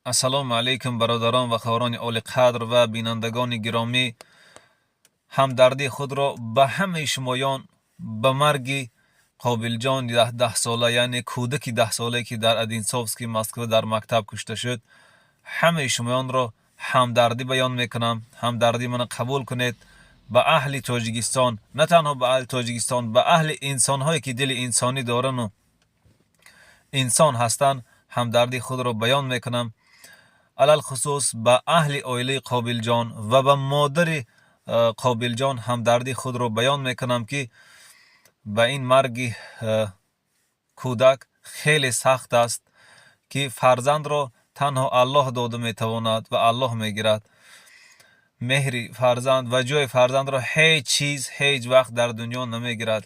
Ассалому алайкум, бародарон ва хоҳарони олиқадр ва бинандагони гиромӣ. Ҳамдардии худро ба ҳамаи шумоён ба марги Қобилҷон 10-сола, яъне кӯдаки 10-солае, ки дар Одинцовский, Москва, дар мактаб кушта шуд, ҳамаи шумоёнро ҳамдардӣ баён мекунам. Ҳамдардии мана қабул кунед. Ба аҳли Тоҷикистон, на танҳо ба аҳли Тоҷикистон, ба аҳли инсонҳое, ки дили инсонӣ дорану инсон ҳастанд, ҳамдардии худро баён мекунам. Алалхусус ба аҳли оилаи Қобилҷон ва ба модари Қобилҷон ҳамдардии худро баён мекунам, ки ба ин марги кӯдак хеле сахт аст, ки фарзандро танҳо Аллоҳ дода метавонад ва Аллоҳ мегирад. Меҳри фарзанд ва ҷои фарзандро ҳеҷ чиз ҳеҷ вақт дар дунё намегирад.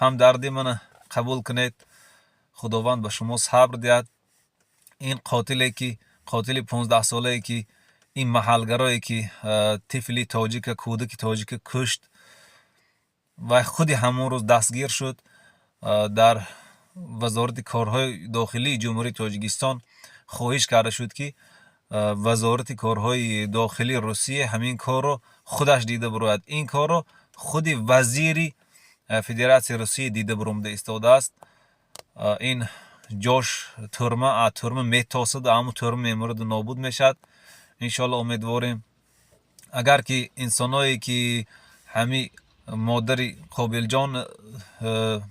Ҳамдардӣ мана қабул кунед. Худованд ба шумо сабр диҳад. Ин қотиле, ки қотили 15-солае, ки ин маҳалгарое, ки тифли тоҷика, кӯдаки тоҷика кушт ва худи ҳамон рӯз дастгир шуд. Дар Вазорати корҳои дохилии Ҷумҳурии Тоҷикистон хоҳиш карда шуд, ки Вазорати корҳои дохилии Русия ҳамин корро худаш дида бирояд. Ин корро худи вазири Федератсияи Русия дида биромада истодааст. Ин ҷош тюрьма, тюрьма метосад, аммо тюрьма мемураду нобуд мешавад, иншоалло. Умедворем, агар ки инсоное, ки ҳами модари Қобилҷон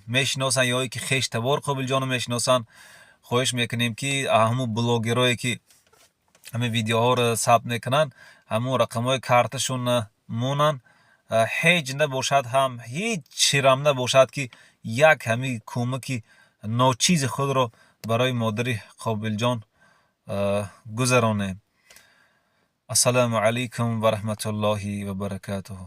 мешиносанд ё ки хеш табор Қобилҷонро мешиносанд, хоҳиш мекунем, ки ҳамун блогерое, ки ҳамин видеоҳоро сабт мекунанд, ҳамун рақамҳои карташонро монанд. Ҳеҷ набошад ҳам, ҳеҷ чирам набошад, ки як ҳамин кӯмаки ночизи худро барои модари Қобилҷон гузаронем. Ассалому алайкум ва раҳматуллоҳи ва баракатуҳу.